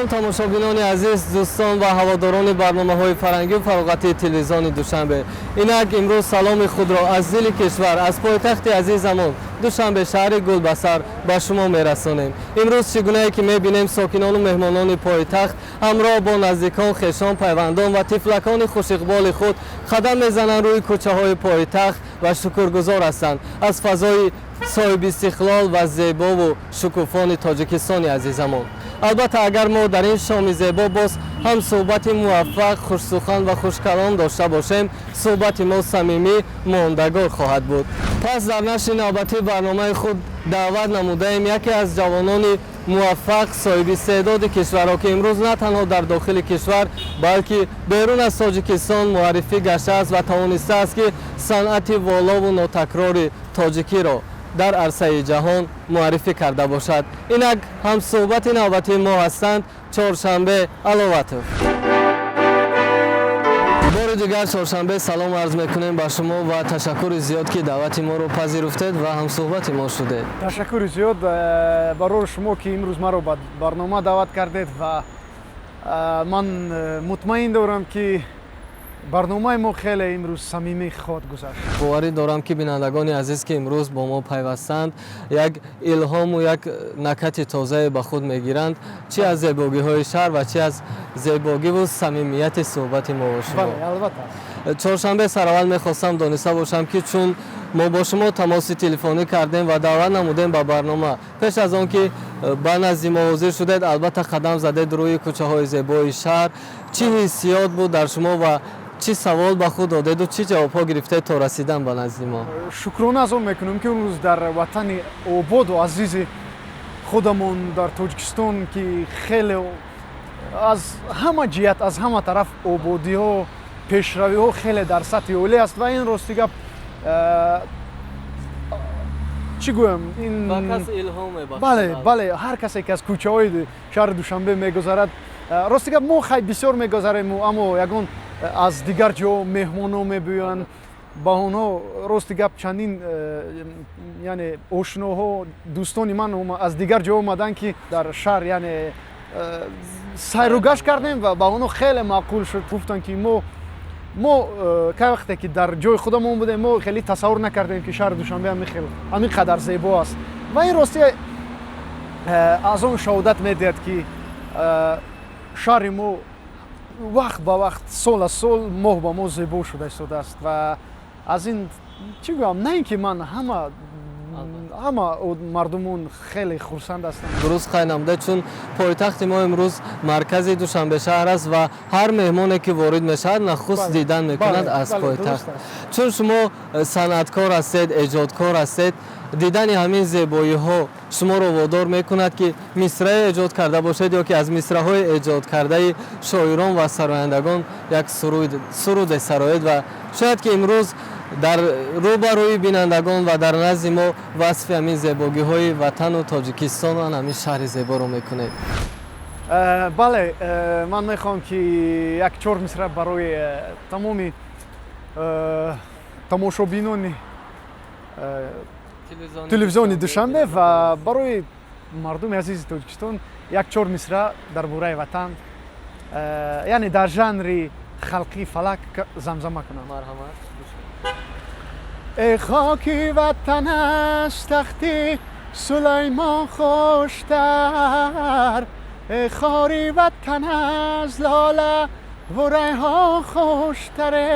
Салом, тамошобинони азиз, дӯстон ва ҳаводорони барномаҳои фарҳангию фароғатии Телевизиони Душанбе. Инак, имрӯз саломи худро аз дили кишвар, аз пойтахти азизамон Душанбе, шаҳри гулбасар, ба шумо мерасонем. Имрӯз, чӣ гунае ки мебинем, сокинону меҳмонони пойтахт ҳамроҳ бо наздикон, хешон, пайвандон ва тифлакони хушиқболи худ қадам мезананд рӯи кӯчаҳои пойтахт ва шукргузор ҳастанд аз фазои соҳибистиқлол ва зебову шукуфони Тоҷикистони азизамон. Албатта, агар мо дар ин шоми зебо боз ҳам суҳбати муваффақ, хушсухан ва хушкалом дошта бошем, суҳбати мо самимӣ, мондагор хоҳад буд. Пас дар нашри навбатии барномаи худ даъват намудаем яке аз ҷавонони муваффақ, соҳибистеъдоди кишварро, ки имрӯз на танҳо дар дохили кишвар, балки берун аз Тоҷикистон муаррифӣ гаштааст ва тавонистааст, ки санъати волову нотакрори тоҷикиро дар арсаи ҷаҳон муаррифӣ карда бошад. Инак, ҳамсуҳбати навбатии мо ҳастанд Чоршанбе Аловатов. Бори дигар, Чоршанбе, салом арз мекунем ба шумо ва ташаккури зиёд, ки даъвати моро пазируфтед ва ҳамсуҳбати мо шудед. Ташаккури зиёд барои шумо, ки имрӯз маро ба барнома даъват кардед, ва ман мутмаин дорам, ки барномаи мо хеле имрӯз самимӣ хоҳад гузашт. Боварӣ дорам, ки бинандагони азиз, ки имрӯз бо мо пайвастанд, як илҳому як накати тозае ба худ мегиранд, чӣ аз зебогиҳои шаҳр ва чӣ аз зебогиву самимияти суҳбати мо бо шумо. Бале, албатта. Чоршанбе, сараввал мехостам дониста бошам, ки чун мо бо шумо тамоси телефонӣ кардем ва даъват намудем ба барнома, пеш аз он ки ба назди мо ҳозир шудед, албатта, қадам задед рӯи кӯчаҳои зебои шаҳр. Чӣ ҳиссиёт буд дар шумо ва чӣ савол ба худ додеду чӣ ҷавобҳо гирифтед то расидан ба назди мо? Шукрона аз он мекунем, ки имрӯз дар ватани ободу азизи худамон, дар Тоҷикистон, ки хеле аз ҳама ҷиҳат, аз ҳама тараф ободиҳо, пешравиҳо хеле дар сатҳи олӣ аст. Ва ин, рости гап, чӣ гӯям, ин Ба кас илҳом мебахшад. Бале, ҳар касе ки аз кӯчаҳои шаҳри Душанбе мегузарад, рости гап, мо хай бисёр мегузарем, аммо ягон аз дигар ҷо меҳмонҳо мебиёянд, ба онҳо, рости гап, чандин яъне ошноҳо, дӯстони ман аз дигар ҷо омаданд, ки дар шаҳр яъне сайру гашт кардем, ва ба онҳо хеле маъқул шуд. Гуфтанд, ки мо кай вақте ки дар ҷои худамон будем, мо хеле тасаввур накардем, ки шаҳри Душанбе ҳамин қадар зебо аст. Ва ин рости аз он шаҳодат медиҳад, ки шаҳри мо вақт ба вақт, сол аз сол, моҳ ба моҳ зебо шуда истодааст. Ва аз ин, чӣ гӯям, на ин ки ман, ҳама мардумон хеле хурсанд ҳастанд. Дуруст қайд намуда, чун пойтахти мо имрӯз маркази Душанбе шаҳр аст ва ҳар меҳмоне ки ворид мешавад, нахуст дидан мекунад аз пойтахт. Чун шумо санъаткор ҳастед, эҷодкор ҳастед, дидани ҳамин зебоиҳо шуморо водор мекунад, ки мисрае эҷод карда бошед ё ки аз мисраҳои эҷодкардаи шоирон ва сарояндагон як суруде сароед ва шояд ки имрӯз дар рӯ ба рӯи бинандагон ва дар назди мо васфи ҳамин зебогиҳои ватану Тоҷикистон ва ҳамин шаҳри зеборо мекунед. Бале, ман мехоҳам, ки як чор мисра барои тамоми тамошобинони Телевизиони Душанбе ва барои мардуми азизи Тоҷикистон як чор мисра дар бораи ватан, яъне дар жанри халқи фалак замзама кунам. Марҳамат. Э хоки ватан, аз тахти Сулаймон хуштар, э хори ватан, аз лола ву райҳон хуштаре,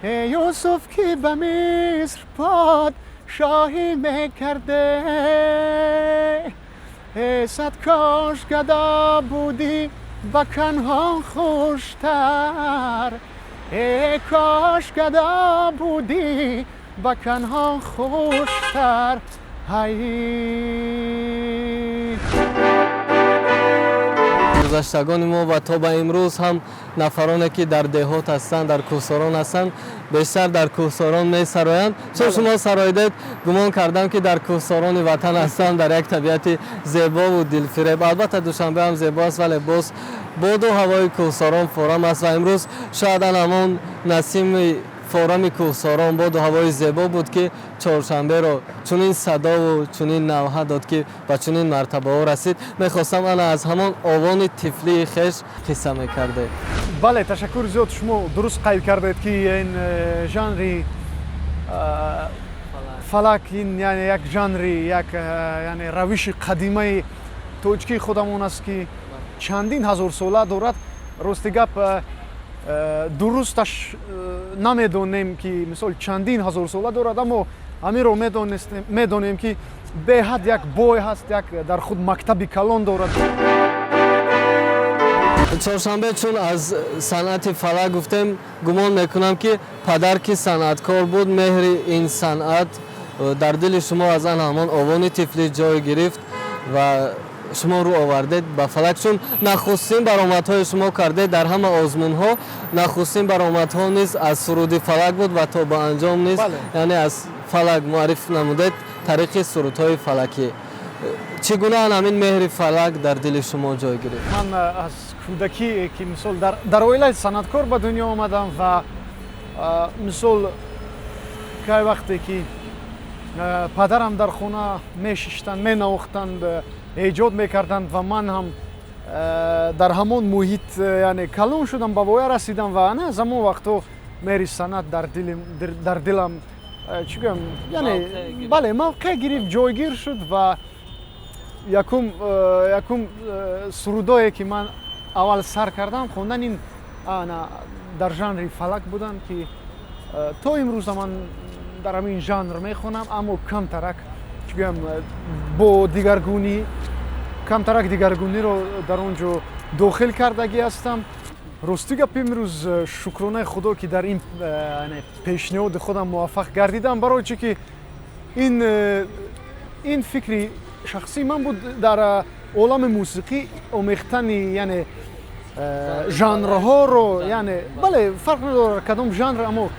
э Юсуф, ки ба Миср подшоҳӣ мекарде, э сад кош гадо будӣ, ба Канъон хуштар, э кош гадо будӣ, ба Канъон хуштар, ҳай. Гузаштагони мо ва то ба имрӯз ҳам нафароне, ки дар деҳот ҳастанд, дар кӯҳсорон ҳастанд, бештар дар кӯҳсорон месароянд. Чун шумо сароидед, гумон кардам, ки дар кӯҳсорони ватан ҳастанд, дар як табиати зебову дилфиреб. Албатта, Душанбе ҳам зебо аст, вале боз боду ҳавои кӯҳсорон форам аст ва имрӯз шояд ан ҳамон насими Форами кӯҳсорон, боду ҳавои зебо буд, ки Чоршанберо чунин садову чунин навҳа дод, ки ба чунин мартабаҳо расид. Мехостам ана аз ҳамон овони тифлии хеш қисса мекардед. Бале, ташаккури зиёд. Шумо дуруст қайд кардед, ки ин жанри фалак, ин яъне як жанри, як яъне равиши қадимаи тоҷикии худамон аст, ки чандин ҳазорсола дорад. Рости гап, дурусташ намедонем, ки мисол чандин ҳазорсола дорад, аммо ҳаминро медонем, ки беҳад як бой ҳаст, як дар худ мактаби калон дорад. Чоршанбе, чун аз санъати фалак гуфтем, гумон мекунам, ки падар, ки санъаткор буд, меҳри ин санъат дар дили шумо аз ан ҳамон овони тифлӣ ҷой гирифт ва шумо рӯ овардед ба фалак, чун нахустин баромадҳои шумо кардед дар ҳама озмунҳо, нахустин баромадҳо низ аз суруди фалак буд ва то ба анҷом низ, яъне аз фалак муарриф намудед тариқи сурудҳои фалакӣ. Чӣ гуна ҳамин меҳри фалак дар дили шумо ҷой гирифт? Ман аз кӯдакӣ, ки мисол дар оилаи санъаткор ба дунё омадам ва мисол кай вақте ки падарам дар хона мешиштанд, менавохтанд, эҷод мекарданд ва ман ҳам дар ҳамон муҳит яъне калон шудам, ба воя расидам ва ана аз ҳамон вақтҳо меҳри санъат дар дилам, чӣ гӯям, яъне бале, мавқеъ гирифт, ҷойгир шуд. Ва якум сурудое, ки ман аввал сар кардам хондан, ин ана дар жанри фалак буданд, ки то имрӯза ман дар ҳамин жанр мехонам, аммо камтарак, чӣ гӯям, бо дигаргунӣ, камтарак дигаргуниро дар он ҷо дохил кардагӣ ҳастам. Рости гап, имрӯз шукронаи Худо, ки дар ин пешниҳоди худам муваффақ гардидам, барои чӣ ки ин фикри шахсии ман буд дар олами мусиқӣ омехтани яъне жанрҳоро, яъне бале, фарқ надорад кадом жанр, аммо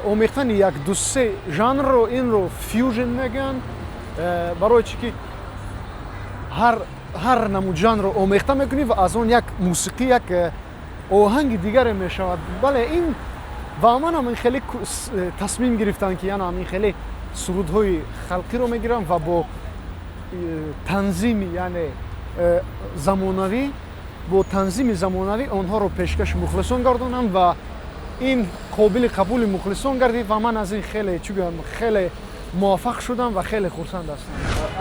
омехтани як ду се жанрро, инро фьюжн мегӯянд, барои чӣ ки ҳар намуд жанрро омехта мекунӣ ва аз он як мусиқӣ, як оҳанги дигаре мешавад. Бале, ин ва манам ин хеле тасмим гирифтам, ки яна ҳамин хеле сурудҳои халқиро мегирам ва бо танзими яъне замонавӣ, бо танзими замонавӣ онҳоро пешкаши мухлисон гардонам ва ин қобили қабули мухлисон гардид ва ман аз ин хеле, чӣ гӯям, хеле муваффақ шудам ва хеле хурсанд ҳастам.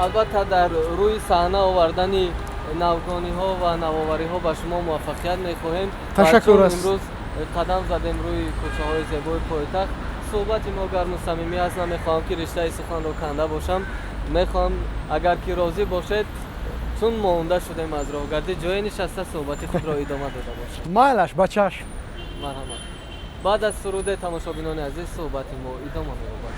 Албатта, дар рӯи саҳна овардани навгониҳо ва навовариҳо ба шумо муваффақият мехоҳем. Ташаккур аст. Имрӯз қадам задем рӯи кӯчаҳои зебои пойтахт. Суҳбати мо гарму самимӣ аст, намехоҳам, ки риштаи суханро канда бошам. Мехоҳам, агар ки розӣ бошед, чун монда шудем аз роҳгардӣ, ҷое нишаста суҳбати худро идома дода бошем. Майлаш, ба чашм. Марҳамат. Баъд аз суруде, тамошобинони азиз, суҳбати мо идома меёбад.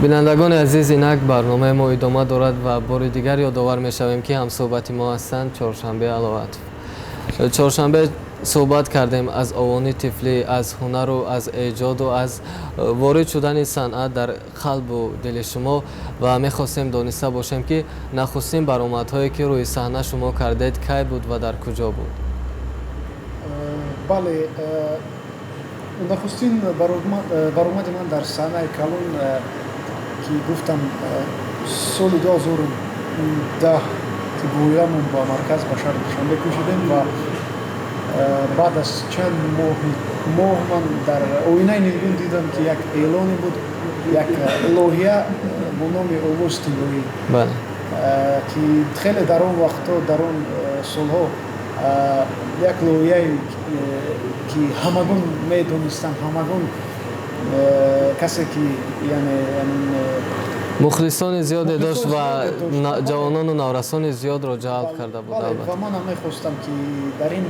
Бинандагони азиз, инак барномаи мо идома дорад ва бори дигар ёдовар мешавем, ки ҳамсӯҳбати мо ҳастанд Чоршанбе Аловатов. Чоршанбе, суҳбат кардем аз овони тифлӣ, аз ҳунару аз эҷоду аз ворид шудани санъат дар қалбу дили шумо ва мехостем дониста бошем, ки нахустин баромадҳое, ки рӯи саҳна шумо кардед, кай буд ва дар куҷо буд? Бале, нахустин баромади ман дар саҳнаи калон, ки гуфтам, соли 2010, ки воямон ба марказ, ба шаҳри Душанбе кӯчидем ва баъд аз чанд моҳ ман дар оинаи нилгун дидам, ки як эълоне буд, як лоҳия бо номи «Овоз тиллоӣ», ки хеле дар он вақтҳо, дар он солҳо як лоҳияе, ки ҳамагон медонистанд, ҳамагон касе ки яъне мухлисони зиёде дошт ва ҷавонону наврасони зиёдро ҷалб карда буд. Ва манам мехостам, ки дар ин,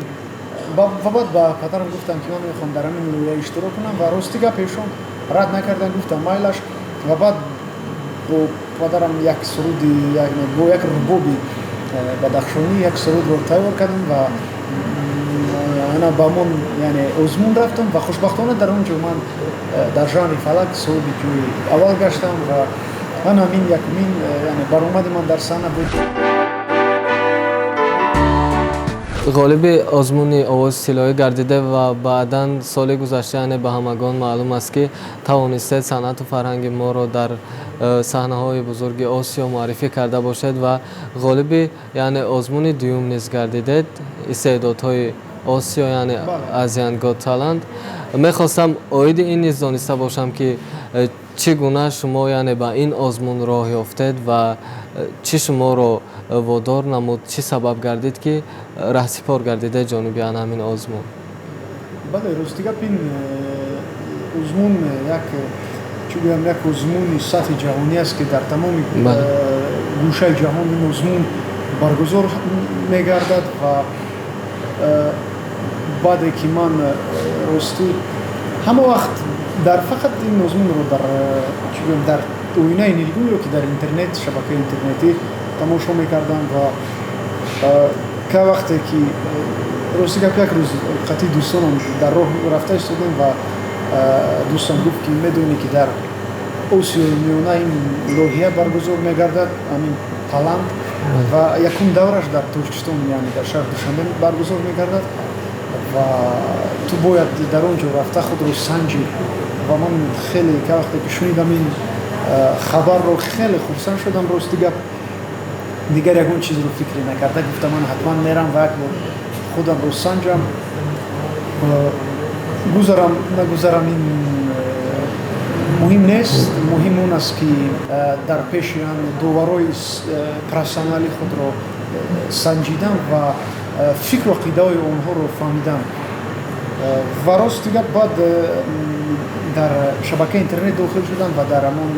ва баъд ба падарам гуфтам, ки ман мехоҳам дар ҳамин лоиҳа иштирок кунам ва рости гап, эшон рад накардан, гуфтам майлаш. Ва баъд бо падарам як суруди, бо як рубоби бадахшонӣ як сурудро тайёр кардам ва ана ба ҳамон яъне озмун рафтам ва хушбахтона дар он ҷо ман дар жанри фалак соҳиби ҷои аввал гаштам ва ана ҳамин якумин яъне баромади ман дар саҳна буд. Ғолиби озмуни Овози тиллоӣ гардида ва баъдан соли гузашта, яъне ба ҳамагон маълум аст, ки тавонистед санъату фарҳанги моро дар саҳнаҳои бузурги Осиё муаррифӣ карда бошед ва ғолиби, яъне, озмуни дуюм низ гардидед, Истеъдодҳои Осиё, яъне Asian Got Talent. Мехостам оиди ин низ дониста бошам, ки чӣ гуна шумо, яъне, ба ин озмун роҳ ёфтед ва чӣ шуморо водор намуд, чӣ сабаб гардид, ки раҳсипор гардида ҷониби ана ҳамин озмун? Бале, рости гап, ин озмун як, чӣ гӯям, як озмуни сатҳи ҷаҳонӣ аст, ки дар тамоми гӯшаи ҷаҳон ин озмун баргузор мегардад. Ва баъде ки ман, ростӣ, ҳама вақт дар фақат ин озмунро дар, чӣ гӯям, дар оинаи нилгун ё ки дар интернет, шабакаи интернетӣ тамошо мекардам. Ва ка вақте ки, рости гап, як рӯз қатъи дӯстонам дар роҳ рафта истодем ва дӯстам гуфт, ки медонӣ, ки дар Осиёи Миёна ин лоиҳа баргузор мегардад, ҳамин Талант, ва якум давраш дар Тоҷикистон, яъне дар шаҳри Душанбе баргузор мегардад ва ту бояд дар он ҷо рафта худро санҷӣ. Ва ман хеле, ка вақте ки шунидам ин хабарро, хеле хурсанд шудам. Рости гап, дигар ягон чизро фикре накарда гуфта: ман ҳатман мерам ва як бор худамро санҷам. Гузарам, нагузарам, ин муҳим нест, муҳим он аст, ки дар пеши доварои профессионали худро санҷидам ва фикру ақидаҳои онҳоро фаҳмидам. Ва рости гап, баъд дар шабакаи интернет дохил шудам ва дар ҳамон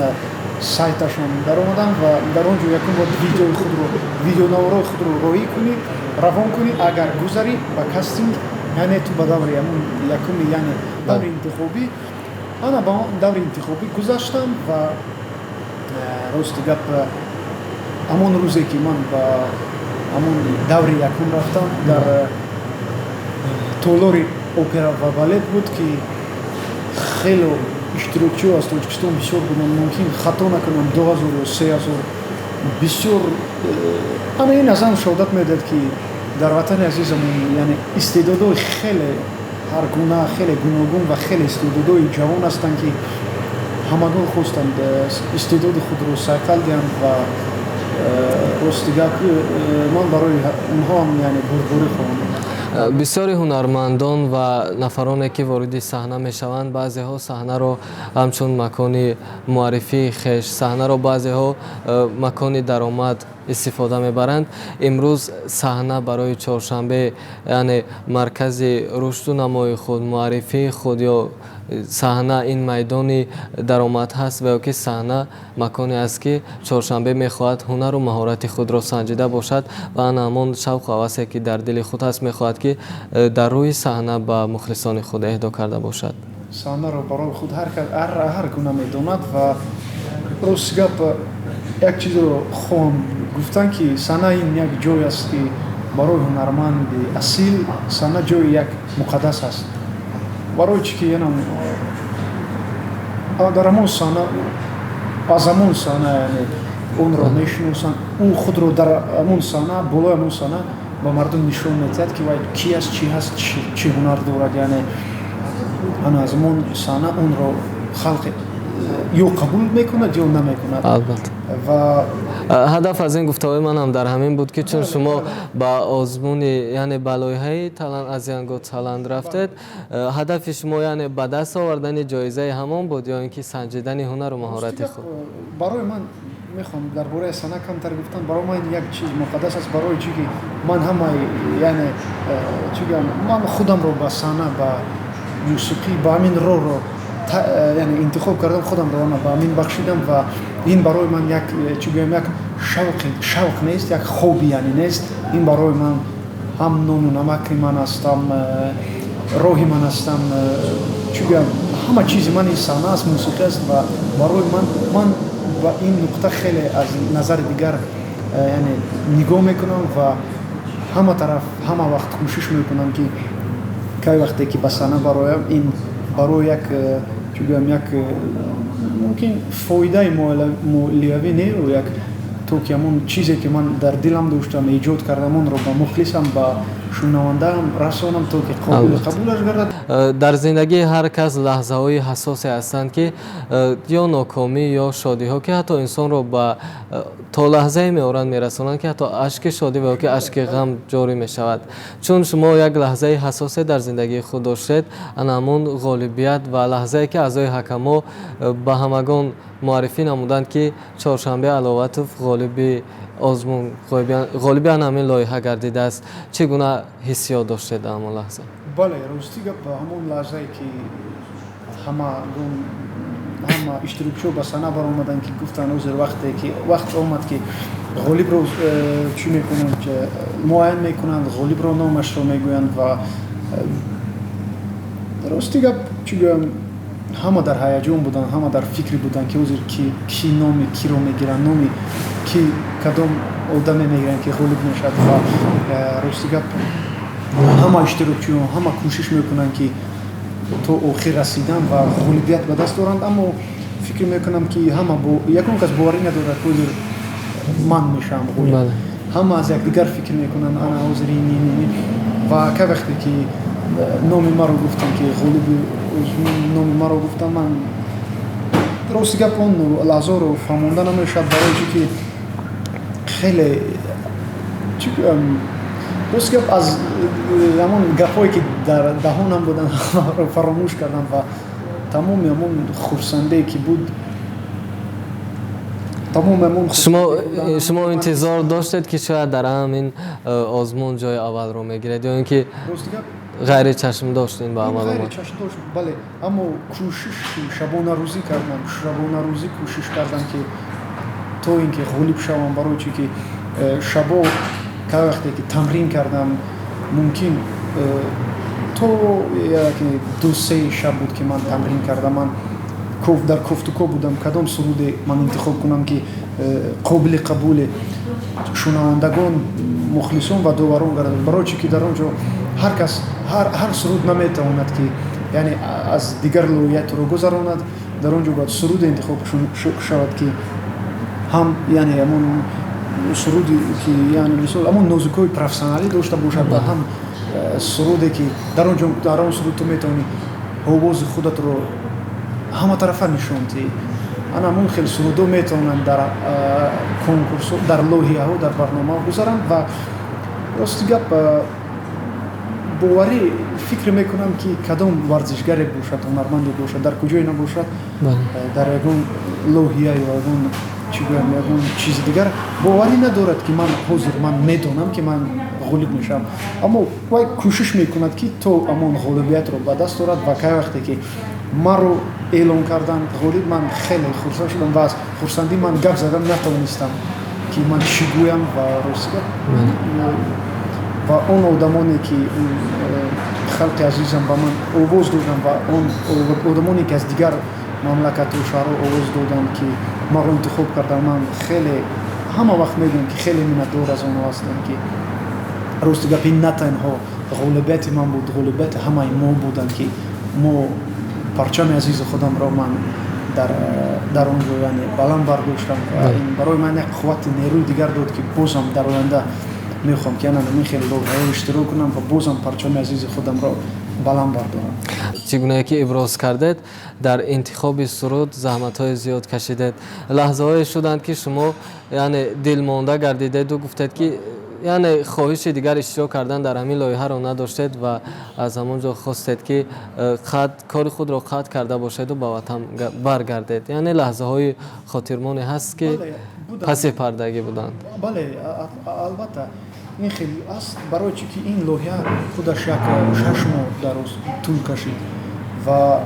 сайташон даромадам ва дар он ҷо якум бор видеои худро, видеонаворҳои худро роҳӣ кунӣ, равон кунӣ, агар гузарӣ ба кастинг, яъне ту ба даври ҳамон якуми, яъне даври интихобӣ. Ана ба он даври интихобӣ гузаштам ва, рости гап, ҳамон рӯзе ки ман ба ҳамон даври якум рафтам, дар толори опера ва балет буд, ки хело иштирокчиҳо аз Тоҷикистон бисёр буданд, мумкин, хато накунам, 2000 ё 3000, бисёр. Ана ин аз он шаҳодат медиҳад, ки дар ватани азизамон, яъне, истеъдодҳои хеле ҳаргуна, хеле гуногун ва хеле истеъдодҳои ҷавон ҳастанд, ки ҳамагон хостанд истеъдоди худро сайқал диҳанд. Ва, рости гап, ман барои онҳоам, яъне, бурдборӣ хоҳам. Бисёри ҳунармандон ва нафароне, ки вориди саҳна мешаванд, баъзеҳо саҳнаро ҳамчун макони муаррифии хеш, саҳнаро баъзеҳо макони даромад истифода мебаранд. Имрӯз саҳна барои Чоршанбе, яъне, маркази рушду намои худ, муаррифии худ, ё саҳна ин майдони даромад ҳаст ва ё ки саҳна маконе аст, ки Чоршанбе мехоҳад ҳунару маҳорати худро санҷида бошад ва ана ҳамон шавқу ҳавасе, ки дар дили худ ҳаст, мехоҳад, ки дар рӯи саҳна ба мухлисони худ эҳдо карда бошад? Саҳнаро барои худ ҳар гуна медонад. Ва, рости гап, як чизро хоҳам гуфтан, ки саҳна ин як ҷой аст, ки барои ҳунарманди асил саҳна ҷои як муқаддас аст. Барои чӣ ки янам дар ҳамон саҳна, аз ҳамон саҳна, яъне, онро мешиносанд, ӯ худро дар ҳамон саҳна, болои ҳамон саҳна ба мардум нишон медиҳад, ки вай ки аст, чӣ ҳаст, чӣ ҳунар дорад. Яъне, ана аз ҳамон саҳна онро халқ ё қабул мекунад, ё намекунад. Албатта. Ва Ҳадаф аз ин гуфтаҳои манам дар ҳамин буд, ки чун шумо ба озмуни, яъне ба лоиҳаи Талант, Asian Got Talent рафтед, ҳадафи шумо, яъне, ба даст овардани ҷоизаи ҳамон буд ё ин ки санҷидани ҳунару маҳорати худ? Барои ман, мехоҳам дар бораи саҳна камтар гуфтан, барои ман як чиз муқаддас аст. Барои чӣ ки ман ҳамаи, яъне, чӣ гӯям, ман худамро ба саҳна, ба мусиқӣ, ба ҳамин роҳро, яъне, интихоб кардам, худамро ба ҳамин бахшидам. Ва ин барои ман як, чӣ гӯям, як шавқи, шавқ нест, як хобби, яъне, нест. Ин барои ман ҳам нону намаки ман аст, ҳам роҳи ман аст, ҳам, чӣ гӯям, ҳама чизи ман ин саҳна аст, мусиқӣ аст. Ва барои ман ба ин нуқта хеле аз назари дигар, яъне, нигоҳ мекунам ва ҳама тараф, ҳама вақт кӯшиш мекунам, ки кай вақте ки ба саҳна бароям, ин барои як, чӣ гӯям, як мумкин фоидаи молиявӣ не, як то ки ҳамон чизе, ки ман дар дилам доштам, эҷод кардам, онро ба мухлисам, ба Шунавандаам расонам, то ки қобили қабулаш гардад. Дар зиндагии ҳар кас лаҳзаҳои ҳассосе ҳастанд, ки ё нокомӣ, ё шодиҳо, ки ҳатто инсонро ба то лаҳзае меоранд, мерасонанд, ки ҳатто ашки шодӣ ва ё ки ашки ғам ҷорӣ мешавад. Чун шумо як лаҳзаи ҳассосе дар зиндагии худ доштед, ана ҳамун ғолибият ва лаҳзае, ки аъзои ҳакамо ба ҳамагон муаррифӣ намуданд, ки Чоршанбе Аловатов ғолиби озмун, ғолиби ана ҳамин лоиҳа гардидааст, чӣ гуна ҳиссиёт доштед дар ҳамон лаҳза? Бале, рости гап, ҳамон лаҳзае, ки ҳамагон, ҳама иштирокчиҳо ба саҳна баромаданд, ки гуфтанд, ҳозир вақте ки вақт омад, ки ғолибро чӣ мекунанд, муайян мекунанд, ғолибро номашро мегӯянд, ва рости гап, чӣ гӯям, ҳама дар ҳаяҷон буданд, ҳама дар фикре буданд, ки ҳозир ки номи киро мегиранд, номи ки, кадом одаме мегиранд, ки ғолиб мешавад. Ва рости гап, ҳама иштирокчиён, ҳама кӯшиш мекунанд, ки то охир расидан ва ғолибият ба даст оранд. Аммо фикр мекунам, ки ҳама ягон кас боварӣ надорад, ки ҳозир ман мешавам ғолиб. Ҳама аз якдигар фикр мекунанд, ана ҳозир ин, ин, ин. Ва ка вақте ки номи маро гуфтанд, ки ғолиби номи маро гуфтанд, ман рости гап, он лаҳзаро фаҳмонда намешавад, барои чӣ ки хеле, рости гап, аз ҳамон гапҳое, ки дар даҳонам буданд, фаромӯш кардам ва тамоми ҳамон хурсандие, ки буд, тамоми ҳамон Шумо интизор доштед, ки шояд дар ҳамин озмун ҷои аввалро мегиред, ё ин ки ғайричашмдошт ин ба амал омад? Ғайричашмдошт, бале, аммо кӯшиш шабонарӯзӣ кардам, шабонарӯзӣ кӯшиш кардам, ки то ин ки ғолиб шавам, барои чӣ ки шабо ка вақте ки тамрин кардам, мумкин то 2-3 шаб буд, ки ман тамрин кардам. Ман дар кофтуков будам, кадом суруде ман интихоб кунам, ки қобили қабули шунавандагон, мухлисон ва доварон гардад, барои чӣ ки дар он ҷо ҳар кас ҳар суруд наметавонад, ки яъне аз дигар лоиҳаятро гузаронад. Дар он ҷо бояд суруде интихоб шавад, ки ҳам яъне ҳамон суруде, ки яъне мисол ҳамон нозукиҳои профессионалӣ дошта бошад, ва ҳам суруде, ки дар он ҷо, дар он суруд ту метавонӣ овози худатро ҳаматарафа нишон диҳӣ. Ана ҳамон хел сурудҳо метавонанд дар конкурсҳо, дар лоиҳаҳо, дар барномаҳо гузаранд. Ва рости гап, боварӣ, фикр мекунам, ки кадом варзишгаре бошад, ҳунарманде бошад, дар куҷое набошад, дар ягон лоиҳа ё ягон, чӣ гӯям, ягон чизи дигар, боварӣ надорад, ки ман ҳозир ман медонам, ки ман ғолиб мешавам, аммо вай кӯшиш мекунад, ки то ҳамон ғолибиятро ба даст орад. Ва кай вақте ки маро эълон карданд ғолиб, ман хеле хурсанд шудам ва аз хурсандӣ ман гап задан натавонистам, ки ман чӣ гӯям. Ва рости гап, ва он одамоне, ки халқи азизам ба ман овоз доданд, ва он одамоне, ки аз дигар мамлакату шаҳрҳо овоз доданд, ки маро интихоб карданд, ман хеле, ҳама вақт мегӯям, ки хеле миннатдор аз онҳо ҳастам, ки рости гап, ин на танҳо ғолибияти ман буд, ғолибияти ҳамаи мо буданд, ки мо парчами азизи худамро ман дар он ҷо яъне баланд бардоштам. Ва ин барои ман як қуввати нерӯи дигар дод, ки бозам дар оянда мехоҳам, ки ана ҳамин хел лоиҳаҳо иштирок кунам ва бозам парчами азизи худамро баланд бардорам. Чӣ гунае ки иброз кардед, дар интихоби суруд заҳматҳои зиёд кашидед. Лаҳзаҳое шуданд, ки шумо яъне дилмонда гардидеду гуфтед, ки яъне хоҳиши дигар иштирок кардан дар ҳамин лоиҳаро надоштед ва аз ҳамон ҷо хостед, ки кори худро қатъ карда бошеду ба ватан баргардед. Яъне лаҳзаҳои хотирмоне ҳаст, ки паси пардагӣ буданд? Бале, албатта, ин хел аст, барои чӣ ки ин лоиҳа худаш як 6 моҳ дароз тӯл кашид ва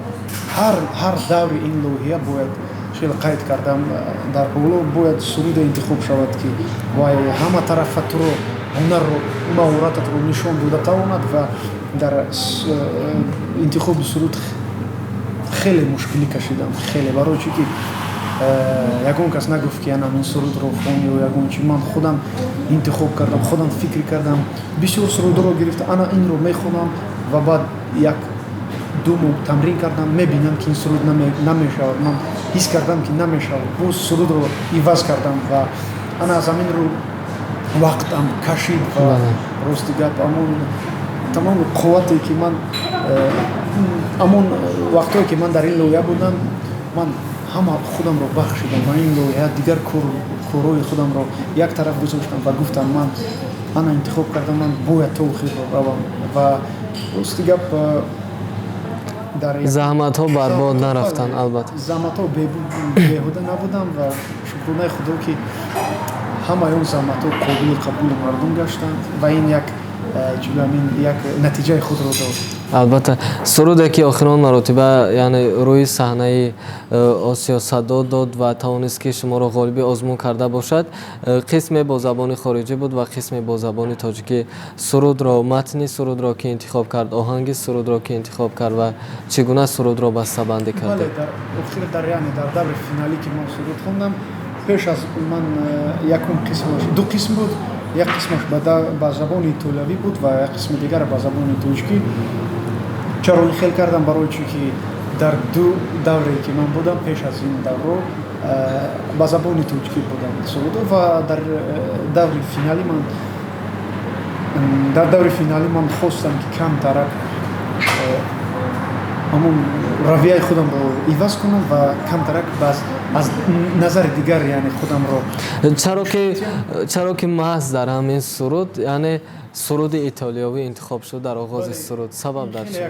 ҳар даври ин лоиҳа бояд, хеле қайд кардам дар боло, бояд суруде интихоб шавад, ки вай ҳама тарафа туро, ҳунарро, маҳорататро нишон дода тавонад. Ва дар интихоби суруд хеле мушкилӣ кашидам, хеле, барои чӣ ки ягон кас нагуфт, ки ана ин сурудро хон ё ягон чи. Ман худам интихоб кардам, худам фикр кардам, бисёр сурудро гирифта, ана инро мехонам, ва баъд 1-2 моҳ тамрин кардам, мебинам, ки ин суруд намешавад. Ман ҳис кардам, ки намешавад, боз сурудро иваз кардам ва ана аз ҳамин рӯ Вақтам кашид ва рости гап, амон тамоми қуввате ки ман амон вақтое ки ман дар ин лоиҳа будам, ман ҳама худамро бахшидам ба ин лоиҳа, дигар корҳои худамро як тараф гузоштам ва гуфтам, ман ана интихоб кардам, ман бояд то охирро равам. Ва рости гап, заҳматҳо барбод нарафтанд, албатта. Заҳматҳо беҳуда набуданд ва шукронаи Худо, ки ҳамаи он заҳматҳо қобили қабули мардум гаштанд ва ин як ин як натиҷаи худро дод. Албатта, суруде ки охирон маротиба, яъне рӯи саҳнаи Осиё садо дод ва тавонист, ки шуморо ғолиби озмун карда бошад, қисме бо забони хориҷӣ буд ва қисме бо забони тоҷикӣ. Сурудро, матни сурудро ки интихоб кард, оҳанги сурудро ки интихоб кард ва чӣ гуна сурудро бастабандӣ кард? Дар охир, дар яъне дар даври финалӣ ки ман суруд хондам, пеш аз ман якум қисмаш ду қисм буд: як қисмаш ба забони итолиявӣ буд ва як қисми дигар ба забони тоҷикӣ. Чаро ин хел кардам? Барои чӣ ки дар ду давре ки ман будам пеш аз ин даврро, ба забони тоҷикӣ будам сурудо ва дар даври финалӣ ман хостам, ки камтарак ҳамон равияи худамро иваз кунам ва камтарак аз назари дигар, яъне худамро. Чаро ки маҳз дар ҳамин суруд, яъне суруди итолиёвӣ интихоб шуд дар оғози суруд? Сабаб дар чӣ?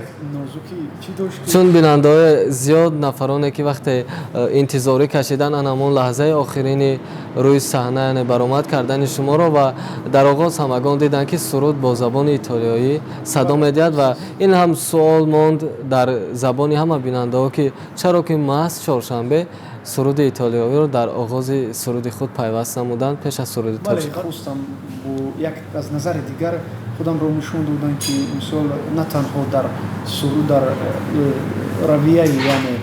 Чун бинандаҳои зиёд, нафароне ки вақте интизорӣ кашидан ан ҳамон лаҳзаи охирини рӯи саҳна, яъне баромад кардани шуморо, ва дар оғоз ҳамагон диданд, ки суруд бо забони итолиёӣ садо медиҳад ва ин ҳам суол монд дар забони ҳама бинандаҳо, ки чаро ки маҳз Чоршанбе суруди итолиёвиро дар оғози суруди худ пайваст намуданд пеш аз суруди тоҷик? Хостам бо як аз назари дигар худамро нишон додам, ки мисол на танҳо дар суруд, дар равияи, яъне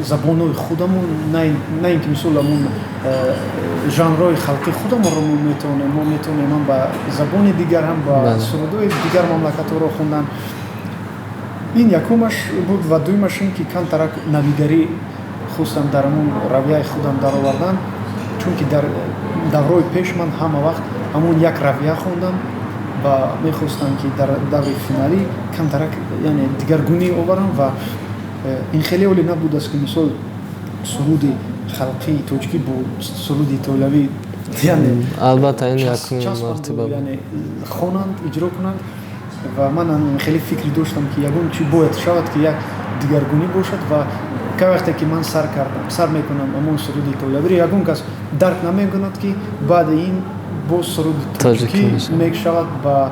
забонҳои худамон, на ин ки мисол ҳамон жанрҳои халқи худамонро мо метавонем, мо метавонем ҳам ба забони дигар, ҳам ба сурудҳои дигар мамлакатҳоро хондан. Ин якумаш буд ва дуюмаш ин ки камтарак навигарӣ хостам дар ҳамон равияи худам даровардан, чунки дар даврои пеш ман ҳама вақт ҳамон як равия хондам ва мехостам, ки дар даври финалӣ камтарак, яъне дигаргунӣ оварам. Ва ин хеле оле набудааст, ки мисол суруди халқии тоҷикӣ бо суруди итолиявӣ, яъне Албатта, ин якумин мартиба. Яъне хонанд, иҷро кунанд. Ва ман хеле фикр доштам, ки ягон чи бояд шавад, ки як дигаргунӣ бошад. Ва кай вақте ки ман сар кардам, сар мекунам ҳамон суруди итолиявиро, ягон кас дарк намекунад, ки баъди ин боз суруди тоҷикӣ мешавад ба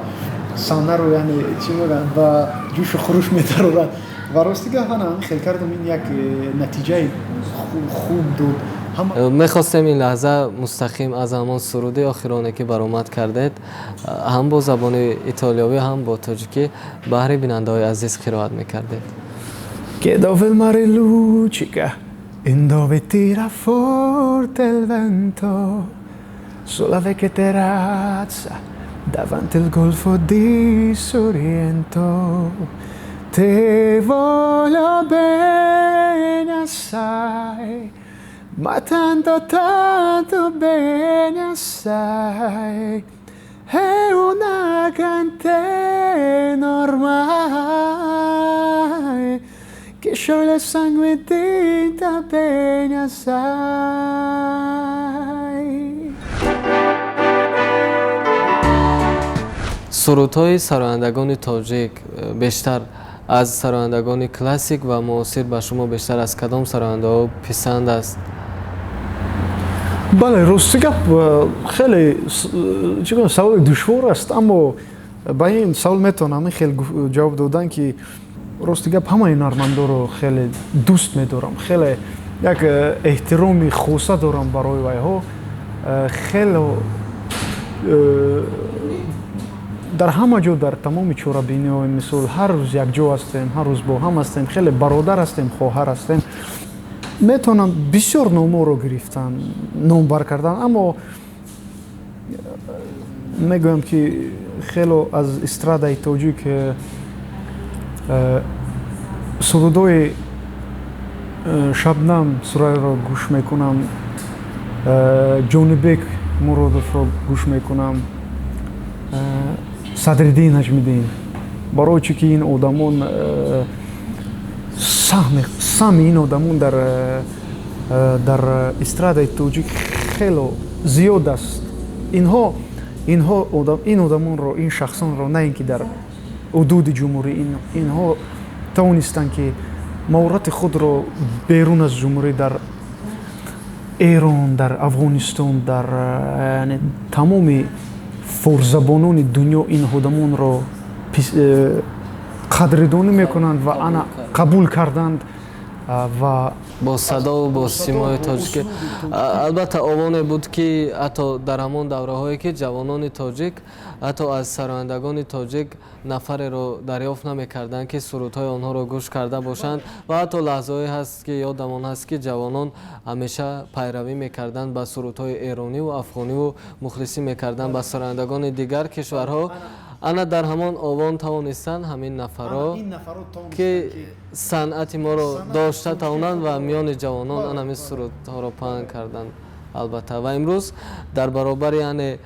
саҳнаро, яъне чӣ мегӯянд, ба ҷӯшу хуруш медарорад. Ва рости гап, ҳана хел кардам, ин як натиҷаи хуб дод. Мехостем ин лаҳза мустақим аз ҳамон суруди охироне, ки баромад кардед, ҳам бо забони итолиёвӣ, ҳам бо тоҷикӣ баҳри бинандаҳои азиз қироат мекардед. Che dove il mare luccica e dove tira forte il vento, sulla vecchia terrazza davanti al golfo di Sorrento. Te voglio bene assai, ma tanto tanto bene assai. È una catena ormai che scioglie il sangue dint'e vene assai. Сурудҳои сарояндагони тоҷик, бештар аз сарояндагони классик ва муосир, ба шумо бештар аз кадом сарояндаҳо писанд аст? Бале, рости гап, хеле чӣ гӯям, саволи душвор аст, аммо ба ин савол метавонам ин хел ҷавоб додан, ки рости гап, ҳамаи ҳунармандоро хеле дӯст медорам, хеле як эҳтироми хоса дорам барои вайҳо. Хеле дар ҳама ҷо, дар тамоми чорабиниҳо, мисол ҳар рӯз якҷо ҳастем, ҳар рӯз бо ҳам ҳастем, хеле бародар ҳастем, хоҳар ҳастем. Метавонам бисёр номҳоро гирифтан, номбар кардан, аммо мегӯям, ки хело аз эстрадаи тоҷик сурудҳои Шабнам Сурайёро гӯш мекунам, Ҷонибек Муродовро гӯш мекунам. Садриддин Наҷмиддин, барои чӣ ки ин одамон саҳми ин одамон дар эстрадаи тоҷик хело зиёд аст. Инҳо ин одамонро, ин шахсонро на ин ки дар ҳудуди ҷумҳурӣ, инҳо тавонистанд, ки маҳорати худро берун аз ҷумҳурӣ, дар Эрон, дар Афғонистон, дар тамоми форсзабонони дунё ин одамонро қадрдонӣ мекунанд ва ана қабул карданд ва бо садову бо симои тоҷикӣ. Албатта, овоне буд, ки ҳатто дар ҳамон давраҳое, ки ҷавонони тоҷик ҳатто аз сарояндагони тоҷик нафареро дарёфт намекарданд, ки сурудҳои онҳоро гӯш карда бошанд. Ва ҳатто лаҳзаҳое ҳаст, ки ёдамон ҳаст, ки ҷавонон ҳамеша пайравӣ мекарданд ба сурудҳои эрониву афғониву мухлисӣ мекарданд ба сарояндагони дигар кишварҳо. Ана дар ҳамон овон тавонистанд ҳамин нафарро, ки санъати моро дошта тавонанд ва миёни ҷавонон ана ҳамин сурудҳоро паҳн карданд. Албатта, ва имрӯз дар баробари, яъне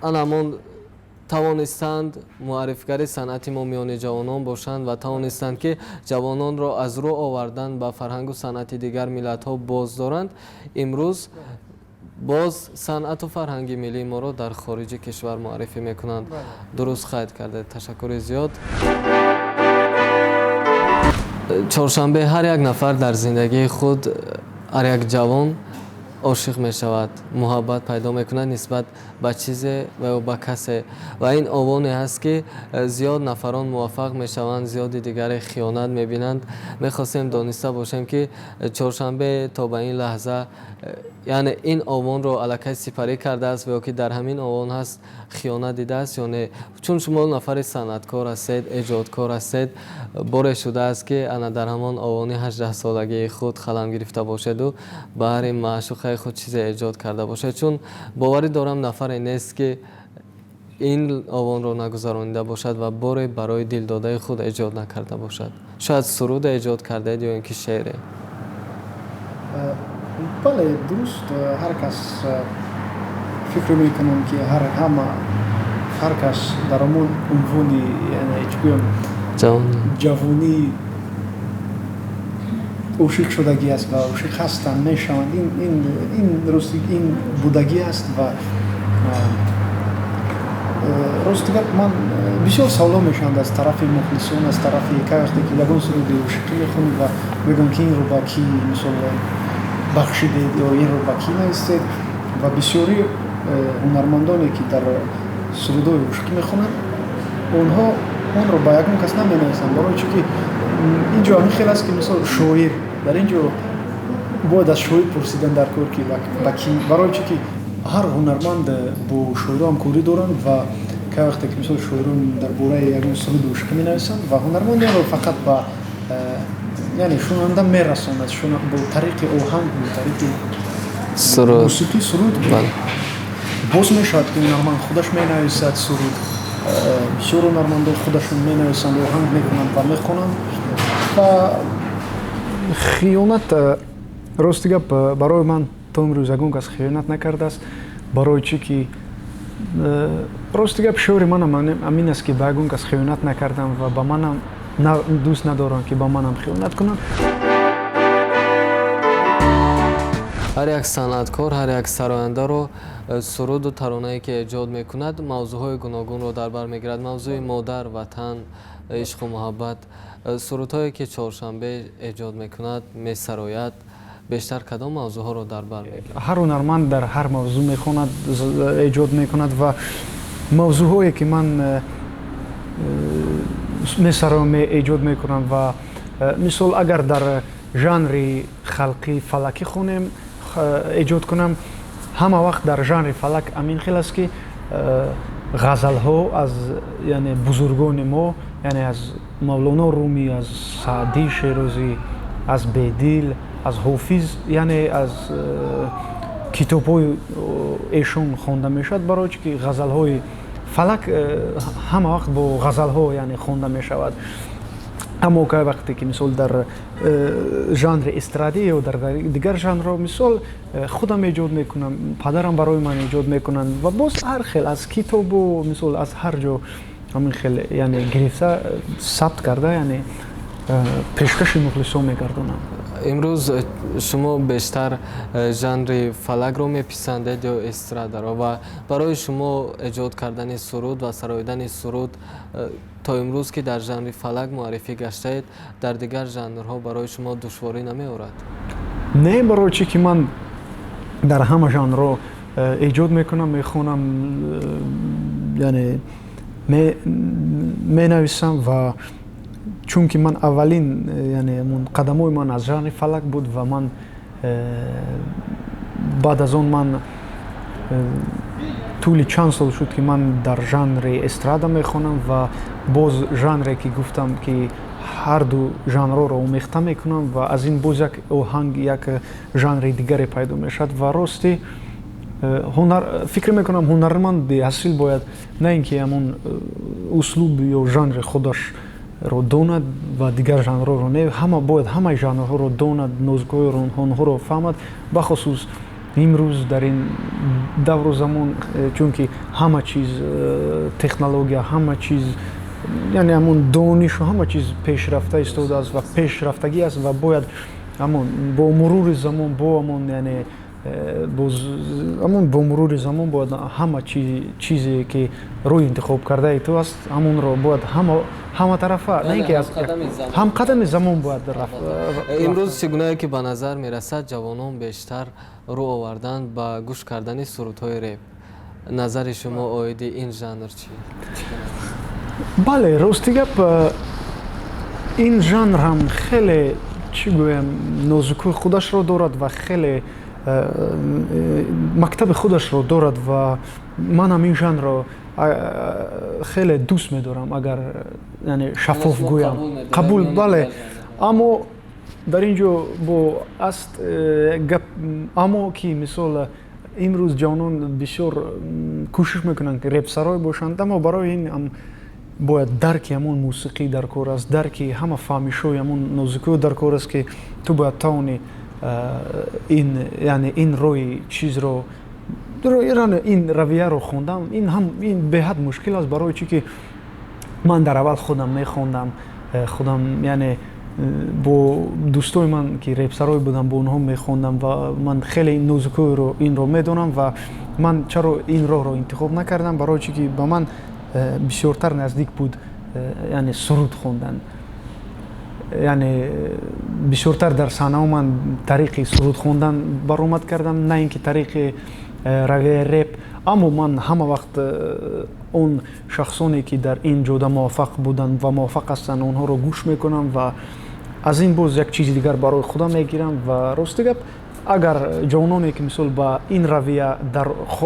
ана ҳамон тавонистанд муаррифгари санъати мо миёни ҷавонон бошанд ва тавонистанд, ки ҷавононро аз рӯ овардан ба фарҳангу санъати дигар миллатҳо боз доранд. Имрӯз боз санъату фарҳанги миллии моро дар хориҷи кишвар муаррифӣ мекунанд. Дуруст қайд кардед, ташаккури зиёд. Чоршанбе, ҳар як нафар дар зиндагии худ, ҳар як ҷавон ошиқ мешавад, муҳаббат пайдо мекунад нисбат ба чизе ва ё ба касе. Ва ин овоне ҳаст, ки зиёд нафарон муваффақ мешаванд, зиёди дигаре хиёнат мебинанд. Мехостем дониста бошем, ки Чоршанбе то ба ин лаҳза, яъне ин овонро аллакай сипарӣ кардааст ва ё ки дар ҳамин овон ҳаст, хиёнат дидааст ё не? Чун шумо нафари санъаткор ҳастед, эҷодкор ҳастед, боре шудааст, ки ана дар ҳамон овони 18-солагии худ қалам гирифта бошеду баҳри маъшуқаи худ чизе эҷод карда бошед? Чун боварӣ дорам, нафаре нест, ки ин овонро нагузаронида бошад ва боре барои дилдодаи худ эҷод накарда бошад. Шояд суруде эҷод кардаед ё ин ки шеъре? Бале, дуруст. Ҳар кас, фикр мекунам, ки ҳама, ҳар кас дар ҳамон унвони, чӣ гӯям, ҷавонӣ ошиқ шудагӣ аст ва ошиқ ҳастанд, мешаванд. Ин рости ин будагӣ аст. Ва рости гап, ман бисёр саволо мешаванд аз тарафи мухлисон, аз тарафи кай вақте ки ягон суруди ошиқӣ мехонед ва мегӯянд, ки инро ба кӣ, мисол, бахшидед ё инро ба кӣ навистед. Ва бисёри ҳунармандоне, ки дар сурудҳои ошиқӣ мехонанд, онҳо онро ба ягон кас наменависанд, барои чӣ ки ин ҷо ҳамин хел аст, ки мисол шоир дар ин ҷо бояд аз шоир пурсидан дар кор, ки ба кӣ, барои чӣ ки ҳар ҳунарманд бо шоиро ҳамкорӣ доранд. Ва кай вақте ки мисол шоирон дар бораи ягон суруди ошиқӣ менависанд ва ҳунарманд онро фақат ба яъне шунаванда мерасонад бо тариқи оҳанг, бо тариқи мусиқӣ суруд. Боз мешавад, ки ҳунарманд худаш менависад суруд. Бисёр ҳунармандон худашон менависанд, оҳанг мекунанд ва мехонанд. Ва хиёнат, рости гап, барои ман то имрӯз ягон кас хиёнат накардааст, барои чӣ ки рости гап, шиори манам ҳамин аст, ки ба ягон кас хиёнат накардам ва ба манам дӯст надорам, ки ба манам хиёнат кунанд. Ҳар як санъаткор, ҳар як сарояндаро суруду таронае, ки эҷод мекунад, мавзӯъҳои гуногунро дар бар мегирад: мавзӯи модар, ватан, ишқу муҳаббат. Сурудҳое, ки Чоршанбе эҷод мекунад, месарояд, бештар кадом мавзӯъҳоро дар бар мегирад? Ҳар ҳунарманд дар ҳар мавзӯъ мехонад, эҷод мекунад. Ва мавзӯъҳое, ки ман месароям, эҷод мекунам, ва мисол, агар дар жанри халқӣ, фалакӣ хонем, эҷод кунам, ҳама вақт дар жанри фалак ҳамин хел аст, ки ғазалҳо аз, яъне, бузургони мо, яъне аз Мавлоно Румӣ, аз Саъдии Шерозӣ, аз Бедил, аз Ҳофиз, яъне аз китобҳои эшон хонда мешавад, барои чӣ ки ғазалҳои фалак ҳама вақт бо ғазалҳо, яъне, хонда мешавад. Аммо кай вақте ки, мисол, дар жанри эстрадӣ ё дар дигар жанрҳо, мисол, худам эҷод мекунам, падарам барои ман эҷод мекунанд ва боз ҳар хел аз китобу, мисол, аз ҳар ҷо ҳамин хел, яъне, гирифта, сабт карда, яъне, пешкаши мухлисон мегардонам. Имрӯз шумо бештар жанри фалакро меписандед ё эстрадаро? Ва барои шумо эҷод кардани суруд ва сароидани суруд, то имрӯз ки дар жанри фалак муаррифӣ гаштаед, дар дигар жанрҳо барои шумо душворӣ намеорад? Не, барои чӣ ки ман дар ҳама жанрҳо эҷод мекунам, мехонам, яъне, менависам. Ва чунки ман аввалин, яъне, қадамҳои ман аз жанри фалак буд ва ман баъд аз он ман тӯли чанд сол шуд, ки ман дар жанри эстрада мехонам ва боз жанре ки гуфтам, ки ҳарду жанрҳоро омехта мекунам ва аз ин боз як оҳанг, як жанри дигаре пайдо мешавад. Ва ростӣ, ҳунар, фикр мекунам, ҳунарманди асил бояд на ин ки ҳамон услуб ё жанри худашро донад ва дигар жанрҳоро не, ҳама бояд ҳамаи жанрҳоро донад, нозукиҳои онҳоро фаҳмад, бахусус имрӯз дар ин давру замон, чунки ҳама чиз технология, ҳама чиз, яъне, ҳамон донишу ҳама чиз пешрафта истодааст ва пешрафтагӣ аст ва бояд ҳамон бо мурури замон, бо ҳамон, яъне, боз ҳамон бо мурури замон бояд ҳама чизе ки рӯи интихоб кардаи ту аст, ҳамонро бояд ҳаматарафа, на ин ки ҳамқадами замон бояд рафт. Имрӯз чӣ гунае ки ба назар мерасад, ҷавонон бештар рӯ оварданд ба гӯш кардани сурудҳои реп. Назари шумо оиди ин жанр чӣ? Бале, рости гап, ин жанр ҳам хеле, чӣ гӯям, нозукии худашро дорад ва хеле мактаби худашро дорад. Ва манам ин жанрро хеле дӯст медорам, агар, яъне, шаффоф гӯям, қабул, бале. Аммо дар ин ҷо бо аст гап, аммо ки, мисол, имрӯз ҷавонон бисёр кӯшиш мекунанд, ки репсарой бошанд, аммо барои ин бояд дарки ҳамон мусиқӣ дар кор аст, дарки ҳама фаҳмишҳои ҳамон нозукиҳо дар кор аст, ки ту бояд тавонӣ ин, яъне, ин роҳи чизро, ин равияро хондам. Ин ҳам, ин беҳад мушкил аст, барои чӣ ки ман дар аввал худам мехондам, худам, яъне, бо дӯстои ман, ки репсарой будам, бо онҳо мехондам ва ман хеле нозукиро инро медонам. Ва ман чаро ин роҳро интихоб накардам? Барои чӣ ки ба ман бисёртар наздик буд, яъне, суруд хондан, яъне, бисёртар дар саҳнаҳо ман тариқи суруд хондан баромад кардам, на ин ки тариқи равияи реп. Аммо ман ҳама вақт он шахсоне, ки дар ин ҷода муваффақ буданд ва муваффақ ҳастанд, онҳоро гӯш мекунам ва аз ин боз як чизи дигар барои худам мегирам. Ва рости гап, агар ҷавононе, ки, мисол, ба ин равия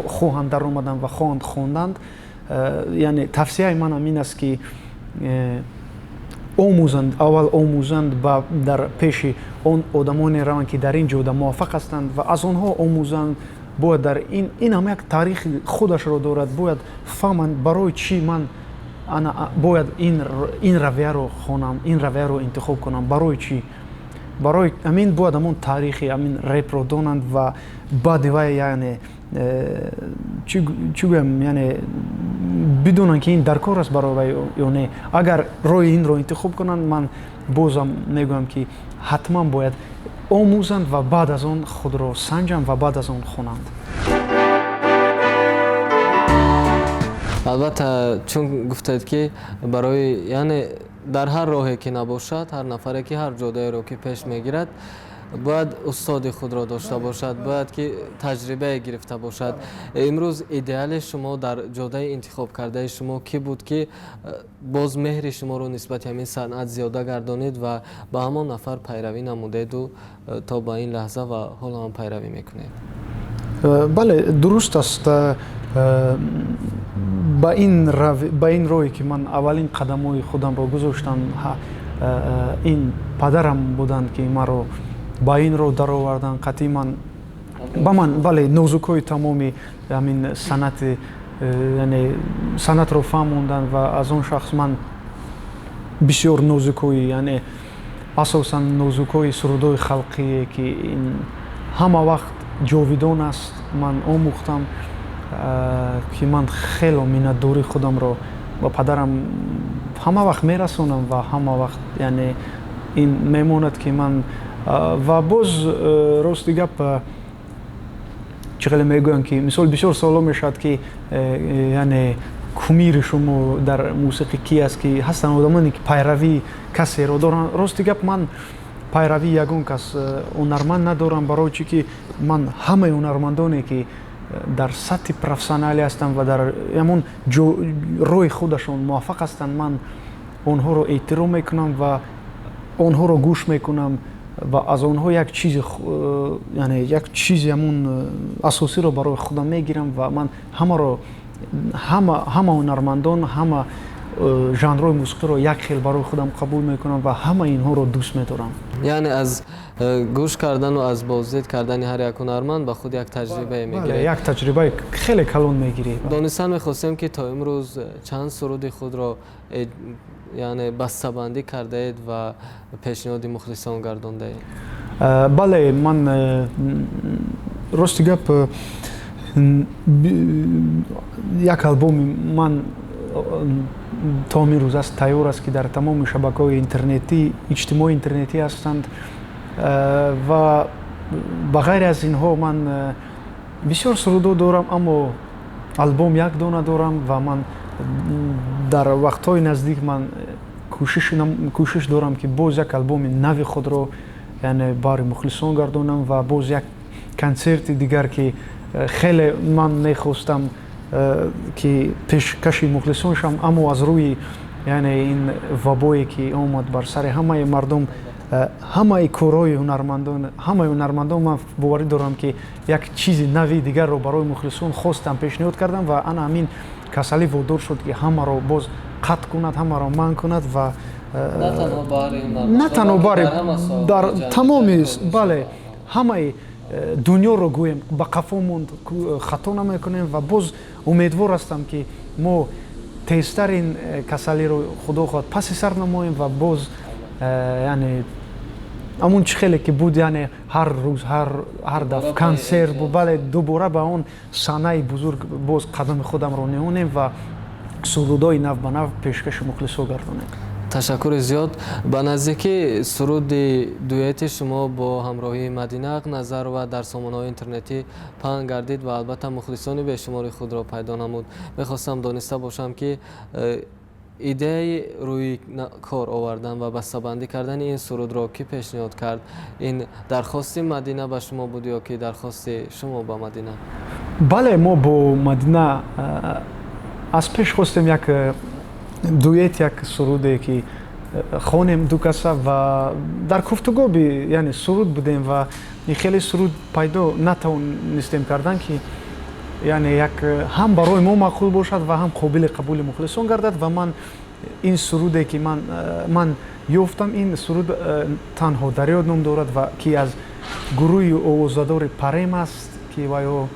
хоҳанд даромадан ва хоҳанд хонданд, яъне, тавсияи манам ин аст, ки омӯзанд, аввал омӯзанд, ба дар пеши он одамоне раванд, ки дар ин ҷода муваффақ ҳастанд ва аз онҳо омӯзанд. Бояд дар ин ҳам як таърихи худашро дорад, бояд фаҳманд, барои чӣ ман ана бояд ин равияро хонам, ин равияро интихоб кунам, барои чӣ. Барои ҳамин бояд ҳамон таърихи ҳамин репро донанд ва баъди вай, яъне, чӣ гӯям, яъне, бидонанд, ки ин дар кор аст барои вай ё не. Агар роҳи инро интихоб кунанд, ман бозам мегӯям, ки ҳатман бояд омӯзанд ва баъд аз он худро санҷанд ва баъд аз он хонанд. Албатта, чун гуфтед, ки барои, яъне, дар ҳар роҳе ки набошад, ҳар нафаре ки ҳар ҷодаеро ки пеш мегирад, бояд устоди худро дошта бошад, бояд ки таҷрибае гирифта бошад. Имрӯз идеали шумо дар ҷодаи интихобкардаи шумо кӣ буд, ки боз меҳри шуморо нисбати ҳамин санъат зиёда гардонид ва ба ҳамон нафар пайравӣ намудеду то ба ин лаҳза ва ҳоло ҳам пайравӣ мекунед? Бале, дуруст аст. Ба ин роҳе ки ман аввалин қадамҳои худамро гузоштам, ин падарам буданд, ки маро ба ин роҳ дароварданд. Қатъи ман ба ман, бале, нозукҳои тамоми ҳамин санъати, яъне, санъатро фаҳмонданд ва аз он шахс ман Бисёр нозукҳои, яъне асосан нозукҳои сурудҳои халқие, ки ин ҳама вақт ҷовидон аст, ман омӯхтам, ки ман хело миннатдории худамро ба падарам ҳама вақт мерасонам ва ҳама вақт, яъне ин мемонад, ки ман ва боз, рости гап, чӣ хеле мегӯянд, ки мисол бисёр саволо мешавад, ки яъне кумири шумо дар мусиқӣ ки аст, ки ҳастанд одамоне, ки пайравии касеро доранд. Рости гап, ман пайравии ягон кас ҳунарманд надорам, барои чӣ ки ман ҳамаи ҳунармандоне, ки дар сатҳи профессионалӣ ҳастанд ва дар ҳамон роҳи худашон муваффақ ҳастанд, ман онҳоро эҳтиром мекунам ва онҳоро гӯш мекунам ва аз онҳо як чизи, яъне як чизи ҳамон асосиро барои худам мегирам. Ва ман ҳамаро, ҳама ҳунармандон, ҳама жанрҳои мусиқиро як хел барои худам қабул мекунам ва ҳама инҳоро дӯст медорам. Яъне аз гӯш кардану аз боздид кардани ҳар як ҳунарманд ба худ як таҷрибае мегиред. Як таҷрибаи хеле калон мегирӣ. Донистан мехостем, ки то имрӯз чанд суруди худро, яъне бастабандӣ кардаед ва пешниҳоди мухлисон гардондаед? Бале, ман, рости гап, як албоми ман то ҳамин рӯз аст, тайёр аст, ки дар тамоми шабакаҳои интернетӣ, иҷтимоии интернетӣ ҳастанд. Ва ба ғайр аз инҳо ман бисёр сурудҳо дорам, аммо албом як дона дорам. Ва ман дар вақтҳои наздик ман кӯшиш дорам, ки боз як албоми нави худро, яъне барои мухлисон гардонам ва боз як консерти дигар, ки хеле ман мехостам, ки пешкаши мухлисон шавам, аммо аз рӯи, яъне ин вабое, ки омад бар сари ҳамаи мардум, ҳамаи корҳои ҳунармандон, ҳамаи ҳунармандон, ман боварӣ дорам, ки як чизи нави дигарро барои мухлисон хостам пешниҳод кардам ва ана ҳамин касалӣ водор шуд, ки ҳамаро боз қатъ кунад, ҳамаро манъ кунад. Ва на танҳо бари, дар тамоми, бале, ҳамаи дунёро гӯем ба қафо монд, хато намекунем. Ва боз умедвор ҳастам, ки мо тезтар ин касалиро, худо хоҳад, паси сар намоем ва боз, яъне ҳамон чӣ хеле ки буд, яъне ҳар рӯз, ҳар дафъ консерт буд, бале, дубора ба он саҳнаи бузург боз қадами худамро меонем ва сурудҳои нав ба нав пешкаши мухлисо гардонем. Ташаккури зиёд. Ба наздикӣ суруди дуэти шумо бо ҳамроҳии Мадина Ақназарова дар сомонаҳои интернетӣ паҳн гардид ва албатта мухлисони бешумори худро пайдо намуд. Мехостам дониста бошам, ки идеяи рӯи кор овардан ва бастабандӣ кардани ин сурудро кӣ пешниҳод кард? Ин дархости Мадина ба шумо буд ё ки дархости шумо ба Мадина? Бале, мо бо Мадина аз пеш хостем як дуэт, як суруде, ки хонем ду каса, ва дар гуфтугӯи, яъне суруд будем ва хеле суруд пайдо натавонистем кардан, ки яъне як ҳам барои мо маъқул бошад ва ҳам қобили қабули мухлисон гардад. Ва ман ин суруде, ки ман ёфтам, ин суруд «Танҳо дарё» ном дорад ва ки аз гурӯҳи овозадори Парем аст, ки ваё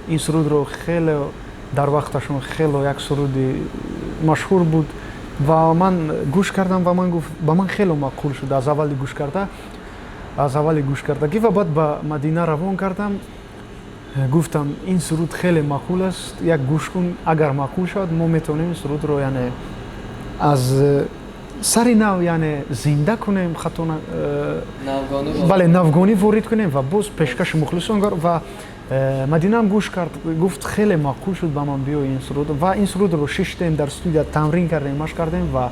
ин сурудро хеле дар вақташон хело як суруди машҳур буд. Ва ман гӯш кардам ва ман гуфт, ба ман хело маъқул шуд аз аввали гӯш карда, аз аввали гӯш кардагӣ. Ва баъд ба Мадина равон кардам, гуфтам, ин суруд хеле маъқул аст, як гӯш кун, агар маъқул шавад, мо метавонем ин сурудро, яъне аз сари нав, яъне зинда кунем, хато, бале, навгонӣ ворид кунем ва боз пешкаши мухлисон. Ва Мадинаам гӯш кард, гуфт, хеле маъқул шуд ба ман, биё ин суруд. Ва ин сурудро шиштем, дар студия тамрин кардем, машқ кардем ва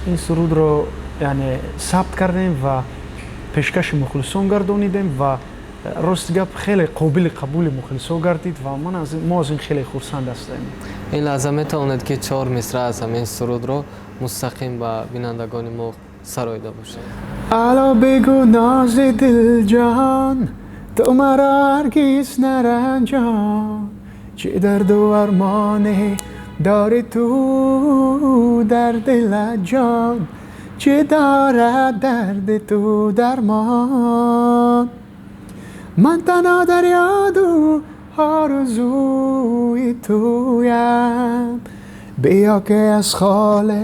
ин сурудро, яъне сабт кардем ва пешкаши мухлисон гардонидем. Ва рости гап, хеле қобили қабули мухлисо гардид ва мо аз ин хеле хурсанд ҳастем. Ин лаҳза метавонед, ки чор мисра аз ҳамин сурудро мустақим ба бинандагони мо сароида бошед? Ало, бигӯ, нози дилҷон, ту маро ҳаргиз наранҷон, чӣ дарду армоне дори ту дар дилат, ҷон, чӣ дорад дарди ту дармон? Ман танҳо дар ёду орзуи туям, биё, ки аз холе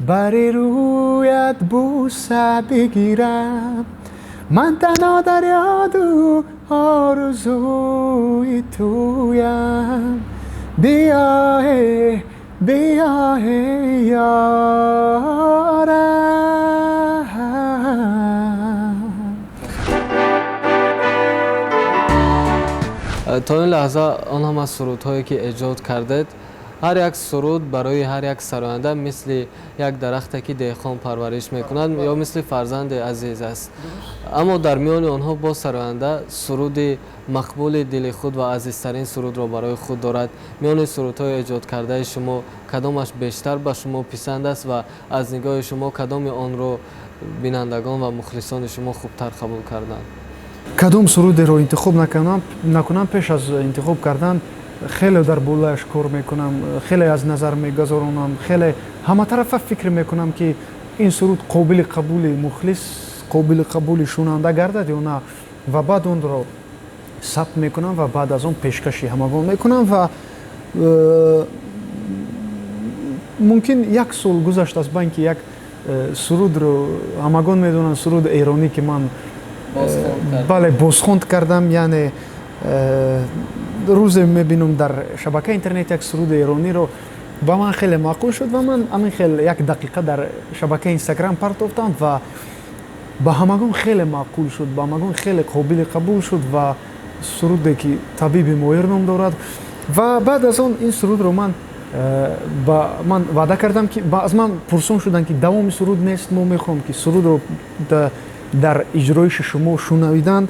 Бари рӯят бӯса бигирам, ман танҳо дар ёду орзуи туям. Биё биё ёрам. То ин лаҳза он ҳама сурудҳое ки эҷод кардед, ҳар як суруд барои ҳар як сароянда мисли як дарахте ки деҳқон парвариш мекунад ё мисли фарзанди азиз аст. Аммо дар миёни онҳо боз сароянда суруди мақбули дили худ ва азизтарин сурудро барои худ дорад. Миёни сурудҳои эҷодкардаи шумо кадомаш бештар ба шумо писанд аст ва аз нигоҳи шумо кадоми онро бинандагон ва мухлисони шумо хубтар қабул карданд? Кадом сурудеро интихоб накунам, пеш аз интихоб кардан хеле дар болояш кор мекунам, хеле аз назар мегузаронам, хеле ҳаматарафа фикр мекунам, ки ин суруд қобили қабули мухлис, қобили қабули шунанда гардад ё на, ва баъд онро сабт мекунам ва баъд аз он пешкаши ҳамагон мекунам. Ва мумкин як сол гузашт аз байн, ки як сурудро ҳамагон медонанд, суруди эронӣ, ки ман бале бозхонд кардам. Яъне рӯзе мебинам дар шабакаи интернет як суруди эрониро, ба ман хеле маъқул шуд ва ман ҳамин хел як дақиқа дар шабакаи инстаграм партофтам ва ба ҳамагон хеле маъқул шуд, ба ҳамагон хеле қобили қабул шуд ва суруде ки табиби моҳир ном дорад. Ва баъд аз он ин сурудро ман ба ман ваъда кардам, ки аз ман пурсон шуданд, ки давоми суруд нест, мо мехоҳем, ки сурудро дар иҷроиши шумо шунавиданд.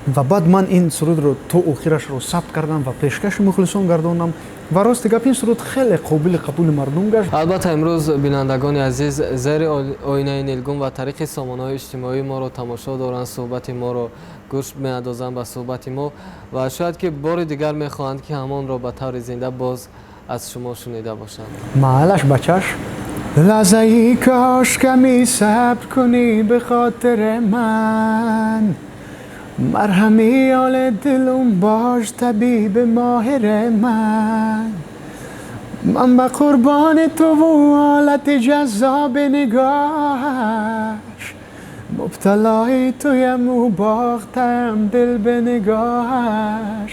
Ва баъд ман ин сурудро то охирашро сабт кардам ва пешкаши мухлисон гардондам ва рости гап, ин суруд хеле қобили қабули мардум гашт. Албатта, имрӯз бинандагони азиз зери оинаи нилгун ва тариқи сомонаҳои иҷтимоӣ моро тамошо доранд, суҳбати моро гӯш меандозанд ба суҳбати мо ва шояд ки бори дигар мехоҳанд, ки ҳамонро ба таври зинда боз аз шумо шунида бошанд. Маълаш, бачаш. Лаҳзаи кош ками сабр кунӣ ба хотири ман, марҳами ҳоли дилум бош табиби моҳири ман. Ман ба қурбони туву ҳолати ҷаззоби нигоҳаш, мубталои туяму бохтаам дил ба нигоҳаш.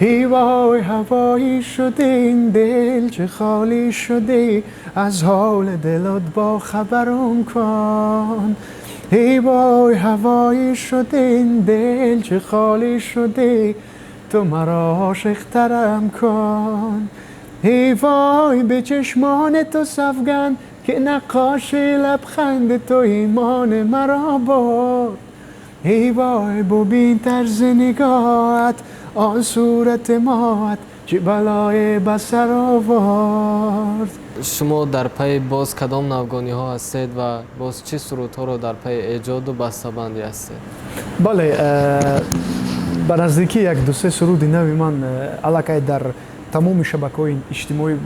Эй вой, ҳавоӣ шуди ин дил, чӣ холӣ шудӣ, аз ҳоли дилат бохабарам кун. Эй вой, ҳавоӣ шуди ин дил, чӣ холӣ шудӣ, ту маро ошиқтарам кун. Эй вой, ба чашмони ту савганд, ки наққоши лабханди ту имони маро бурд. Эй вой, бубин тарзи нигоҳат, он сурати моҳат, чӣ балое ба сар овард. Шумо дар пайи боз кадом навгониҳо ҳастед ва боз чӣ сурудҳоро дар пайи эҷоду бастабандӣ ҳастед? Бале, ба наздикӣ як ду-се суруди нави ман аллакай дар тамоми шабакаҳои иҷтимоӣ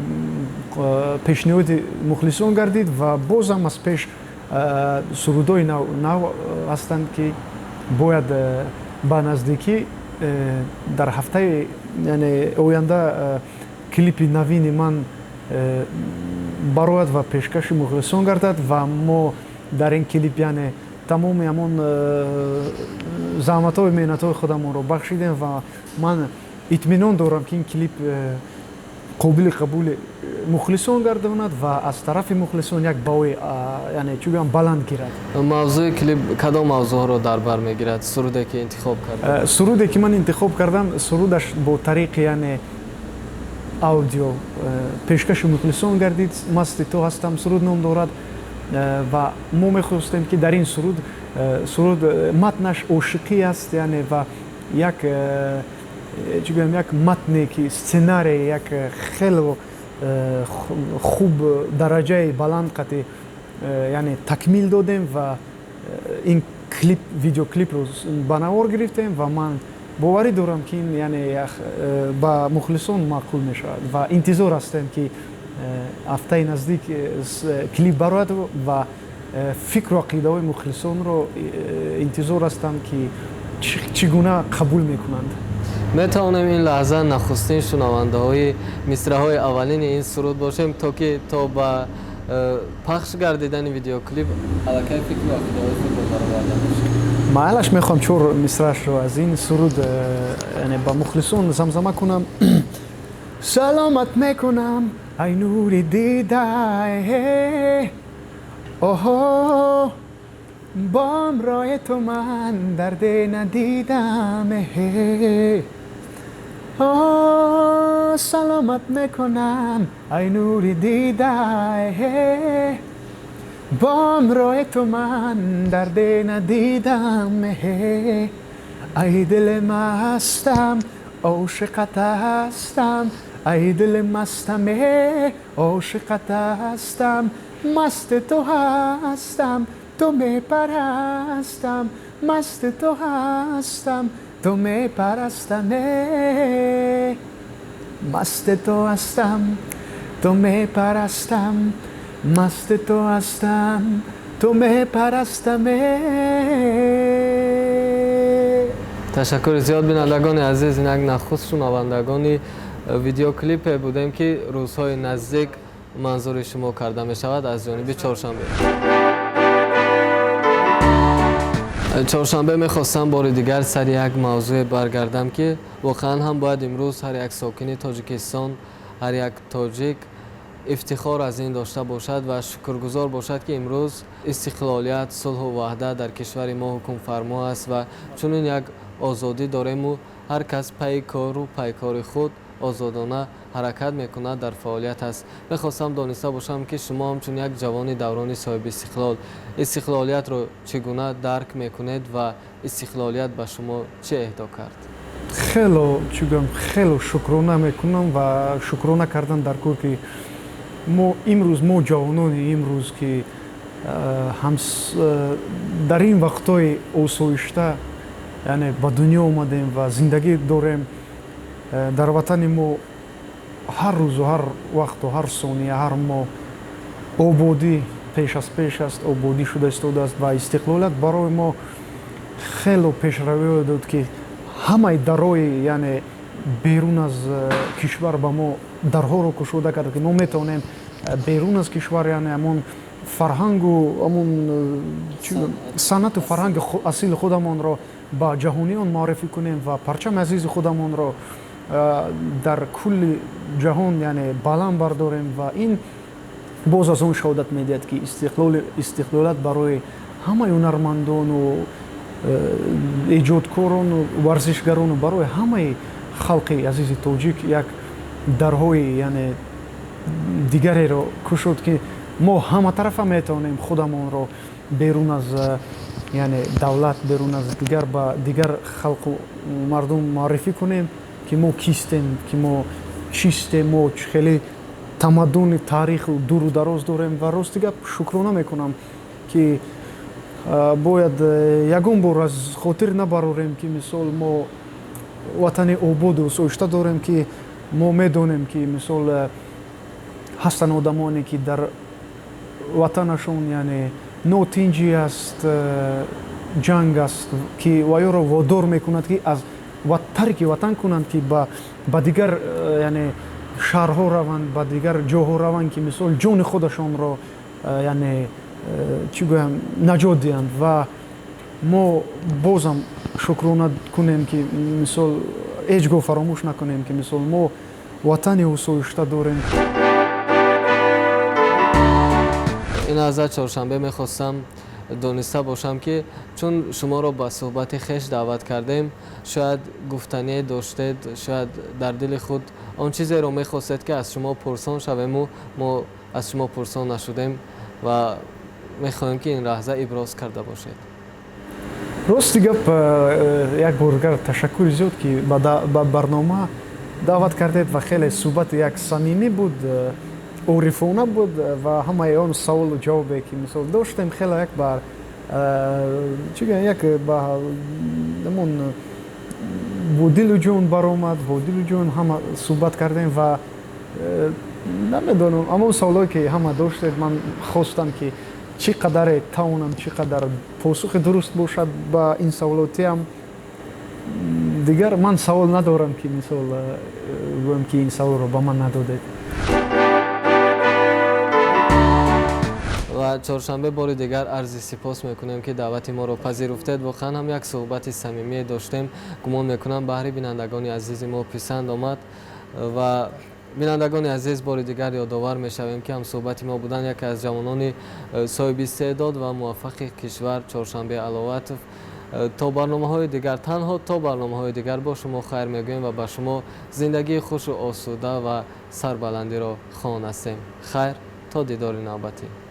пешниҳоди мухлисон гардид ва бозам аз пеш сурудҳои нав ҳастанд, ки бояд ба наздикӣ дар ҳафтаи, яъне оянда, клипи навини ман барояд ва пешкаши мухлисон гардад. Ва мо дар ин клип, яъне тамоми ҳамон заҳматҳои меҳнатҳои худамонро бахшидем ва ман итминон дорам, ки ин клип қобили қабули мухлисон гардонад ва аз тарафи мухлисон як баҳои, яъне чӣ гӯям, баланд гирад. Мавзӯи клип кадом мавзӯъҳоро дар бар мегирад, суруде ки интихоб кардед? Суруде ки ман интихоб кардам, сурудаш бо тариқи, яъне аудио пешкаши мухлисон гардид. Масти ту ҳастам суруд ном дорад ва мо мехостем, ки дар ин суруд матнаш ошиқӣ аст, яъне ва як, чӣ гӯям, як матне ки сценарий як хеле хуб, дараҷаи баланд қати, яъне такмил додем ва ин клип, видеоклипро ба навор гирифтем ва ман боварӣ дорам, ки ин, яъне ба мухлисон маъқул мешавад ва интизор ҳастем, ки ҳафтаи наздик клип барояд ва фикру ақидаҳои мухлисонро интизор ҳастам, ки чӣ гуна қабул мекунанд. Метавонем ин лаҳза нахустин шунавандаҳои мисраҳои аввалини ин суруд бошем, то ки то ба Пахш гардидани видеоклип аллакай фикру ақидаҳои худро бароварда бошед. Майлаш, мехоҳам чор мисраашро аз ин суруд яъне ба мухлисон замзама кунам. Саломат мекунам, ай нури дида, оҳо, бо ҳамроҳи ту ман дарде надидам. О, саломат мекунам, ай нури дида, бо ҳамроҳи ту ман дарде надидам. Ай дили мастам, ошиқат ҳастам, ай дили мастам, ошиқат ҳастам, масти ту ҳастам, ту мепарастам, масти ту ҳастам, ту мепарастам, масти ту ҳастам, ту мепарастам, масти ту ҳастам, ту мепарастам. Ташаккури зиёд, бинандагони азиз. Инак нахуст шунавандагони видеоклипе будем, ки рӯзҳои наздик манзури шумо карда мешавад аз ҷониби Чоршанбе. Чоршанбе, мехостам бори дигар сари як мавзӯе баргардам, ки воқеан ҳам бояд имрӯз ҳар як сокини Тоҷикистон, ҳар як тоҷик ифтихор аз ин дошта бошад ва шукргузор бошад, ки имрӯз истиқлолият, сулҳу ваҳдат дар кишвари мо ҳукмфармо аст ва чунин як озодӣ дорему ҳар кас пайи кору пайкори худ озодона ҳаракат мекунад, дар фаъолият аст. Мехостам дониста бошам, ки шумо ҳамчун як ҷавони даврони соҳиби истиқлол истиқлолиятро чӣ гуна дарк мекунед ва истиқлолият ба шумо чӣ эҳдо кард? Хело, чӣ гӯям, хело шукрона мекунам ва шукрона кардан дар кор, ки мо имрӯз, мо ҷавонони имрӯз, ки дар ин вақтҳои осоишта, яъне ба дунё омадем ва зиндагӣ дорем дар ватани мо, ҳар рӯзу ҳар вақту ҳар сония, ҳар моҳ ободӣ пеш аз пеш аст, ободӣ шуда истодааст ва истиқлолият барои мо хело пешравиҳое дод, ки ҳамаи дарои, яъне берун аз кишвар ба мо дарҳоро кушода кард, ки мо метавонем берун аз кишвар, яъне ҳамон фарҳангу ҳамон санъату фарҳанги асили худамонро ба ҷаҳониён муаррифӣ кунем ва парчами азизи худамонро дар кулли ҷаҳон, яъне баланд бардорем. Ва ин боз аз он шаҳодат медиҳад, ки истиқлолият барои ҳамаи ҳунармандону эҷодкорону варзишгарону барои ҳамаи халқи азизи тоҷик як дарҳои, яъне дигареро кушод, ки мо ҳаматарафа метавонем худамонро берун аз, яъне давлат, берун аз дигар, ба дигар халқу мардум муаррифӣ кунем, ки мо кистем, ки мо чистем, мо хеле тамаддуни таъриху дуру дароз дорем. Ва рости гап, шукрона мекунам, ки бояд ягон бор аз хотир набарорем, ки мисол мо ватани ободу осоишта дорем, ки мо медонем, ки мисол ҳастанд одамоне, ки дар ватанашон, яъне нотинҷӣ аст, ҷанг аст, ки ваёро водор мекунад, ки аз тарки ватан кунанд, ки ба дигар, яъне шаҳрҳо раванд, ба дигар ҷоҳо раванд, ки мисол ҷони худашонро, яъне чӣ гӯям, наҷот диҳанд. Ва мо бозам шукрона кунем, ки мисол ҳеҷ гоҳ фаромӯш накунем, ки мисол мо ватани осоишта дорем. Ин лаҳза, Чоршанбе, мехостам дониста бошам, ки чун шуморо ба суҳбати хеш даъват кардем, шояд гуфтание доштед, шояд дар дили худ он чизеро мехостед, ки аз шумо пурсон шавему мо аз шумо пурсон нашудем ва мехоҳем, ки ин лаҳза иброз карда бошед. Рости гап, як бор дигар ташаккури зиёд, ки ба барнома даъват кардед ва хеле суҳбати як самимӣ буд, орифона буд ва ҳамаи он саволу ҷавобе, ки мисол доштем, хеле як бар чӣ гӯям, як ба ҳамон бо дилу ҷон баромад, бо дилу ҷон ҳама суҳбат кардем. Ва намедонам, ҳамон саволое, ки ҳама доштед, ман хостам, ки чӣ қадаре тавонам, чӣ қадар посухи дуруст бошад ба ин саволотиам. Дигар ман савол надорам, ки мисол гӯям, ки ин саволро ба ман надодед. Ва Чоршанбе, бори дигар арзи сипос мекунем, ки даъвати моро пазируфтед. Воқеан ҳам як суҳбати самимие доштем. Гумон мекунам, баҳри бинандагони азизи мо писанд омад. Ва бинандагони азиз, бори дигар ёдовар мешавем, ки ҳамсуҳбати мо буданд яке аз ҷавонони соҳиби истеъдод ва муваффақи кишвар, Чоршанбе Аловатов. То барномаҳои дигар, танҳо то барномаҳои дигар бо шумо хайр мегӯем ва ба шумо зиндагии хушу осуда ва сарбаландиро хоҳон ҳастем. Хайр, то дидори навбатӣ.